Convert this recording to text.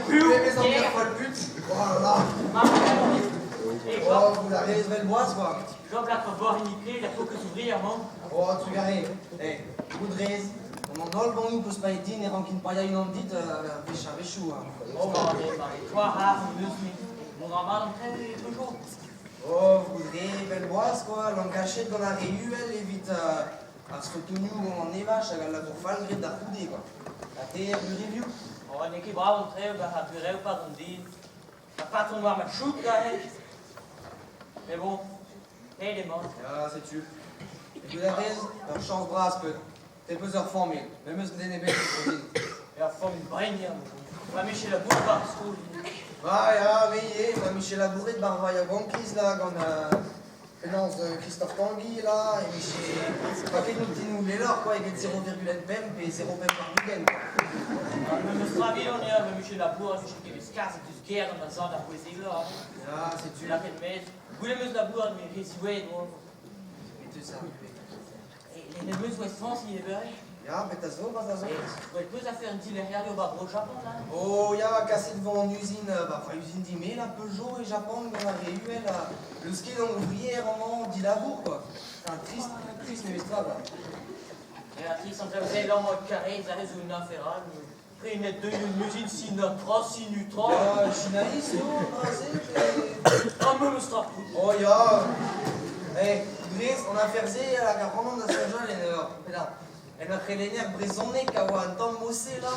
piv? Pebezh amzer foll-put. Oh là là. Oh, vous la rez vel boaz, quoi. Job la vor hini la focus ouvrir, mañ. Oh, trugarez. Eh, goudrez. On en holl bannoù peus paeet din e rankin paeañ unan dit euh, wech a-wechoù. Hein. Oh, ma, toi, rare, neus me. Mon an an tre toujours. Oh, goudrez vel boaz, quoi. Lankachet gant ar re uhel evit euh, ar skeutonioù gant an evaj hag al labour fall graet d'ar c'houde, quoi. Ha te er burevioù? Oh, n'eo ket brav an treo gant ar burev pa d'an din. Ma patron war ma chouk aze. Mais bon, aet emañ. Ya, setu. E goût a rez, ur chañs bras peut. Te peus ur familh, memes den ebet e din. Ur familh brein, Ma Michel a bout bar skol. Ah ya, me ivez, ma Michel Labouret bar va yaouankiz là gant euh, penaos euh, Christophe Tanguy là, e Michel... Pa ket noutinoù leloc'h quoi eget 0,5 pe 0,5 par week-end. Me eus tra on eo, ma Michel Labour, a Michel ket skas deus ger gant ma zad ar c'hwezegler. Ya, setu. La ket mez. Goulet meus labour me re ziwezhet oan. Meteus ar E le meus oa fañs ivez beure. Ya, bet a zo, bas a zo. Oa peus a faire un dilec'hiadur ba bro Japon là? Oh ya, kaset vo an uzin, bah, enfin usine d'Ime là, Peugeot e Japan gant ar re uhel, là. Leus ket an ouvrier amañ dilabour quoi. Enfin, trist, trist memes tra quoi. E a trist an traoù-se amañ karrez aze zo un afer all. Prenet deuet un usine Sinatra, Sinutra. Ya, Chinaïs eo an dra-se pe... Ah, memes tra. Oh ya. Eh, Dres, an afer-se hag ar c'hanon da soñjal en ur, en ur c'helenner brezhonek a oa un tamm mosse là.